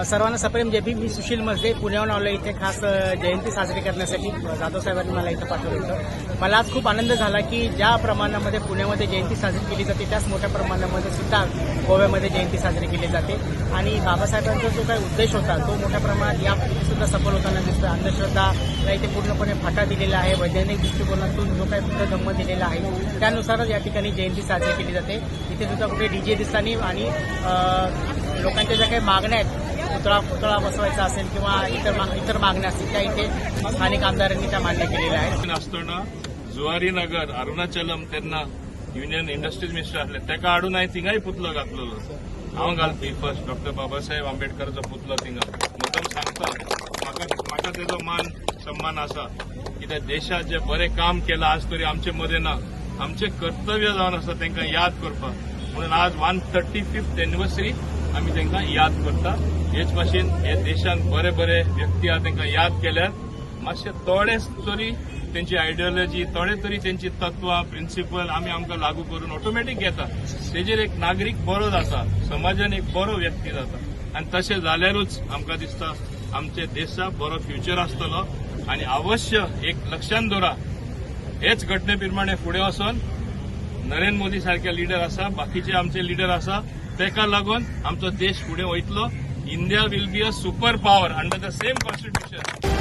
सर्वांना सप्रेम जय भीम. मी सुशील मजदे, पुण्याहून आलो इथे खास जयंती साजरी करण्यासाठी. जाधव साहेबांनी मला इथं पाठवलं होतं. मला आज खूप आनंद झाला की ज्या प्रमाणामध्ये पुण्यामध्ये जयंती साजरी केली जाते, त्याच मोठ्या प्रमाणामध्ये सुद्धा गोव्यामध्ये जयंती साजरी केली जाते आणि बाबासाहेबांचा जो काही उद्देश होता, तो मोठ्या प्रमाणात या सुद्धा सफल होताना दिसतो. अंधश्रद्धाला इथे पूर्णपणे फाटा दिलेला आहे. वैज्ञानिक दृष्टिकोनातून जो काही बुद्ध धम्म दिलेला आहे, त्यानुसारच या ठिकाणी जयंती साजरी केली जाते. इथे सुद्धा कुठे डीजे दिसला नाही आणि लोकांच्या ज्या काही मागण्या आहेत, पुतळा पुतळा बसवायचा असेल किंवा इतर मागण्या असतील, त्या इथे स्थानिक आमदारांनी त्या मान्य केलेल्या आहेत. आसतना जुवारी नगर अरुणाचलम तेन्ना युनियन इंडस्ट्रीज मिनिस्टर आसले, तेका हाडून हांवें थिंगाय पुतळो घातलेलो. हांव घालपी फर्स्ट डॉक्टर बाबासाहेब आंबेडकराचो पुतळो थिंगा. मुद्दम सांगता, म्हाका म्हाका तेजो मान सन्मान आसा, कित्याक देशात जे बरें काम केलां, आज तरी आमचे मदें ना. आमचें कर्तव्य जावन आसा तांकां याद करपाक. म्हणून आज 135th anniversary आमी तांकां याद करता. हेच भाशेन हे देशांत बरे बरे व्यक्ती आहा, तांकां याद केल्यार मातशे थोडे तरी तेंची आयडियोलॉजी, थोडे तरी तेंची तत्वां, प्रिन्सिपल आमी आमकां लागू करून ऑटोमॅटीक घेता. तेजेर एक नागरीक बरो जाता, समाजान एक बरो व्यक्ती जाता आनी तशें जाल्यारूच आमकां दिसता आमच्या देशाक बरो फ्युचर आसतलो. आनी अवश्य एक लक्षात दवरा, हेच घटने प्रमाणे फुडें वचोन नरेंद्र मोदी सारखे लिडर आसा, बाकीचे आमचे लिडर आसा, तेका लागून आमचो देश फुडें वयतलो. India will be a super power under the same constitution.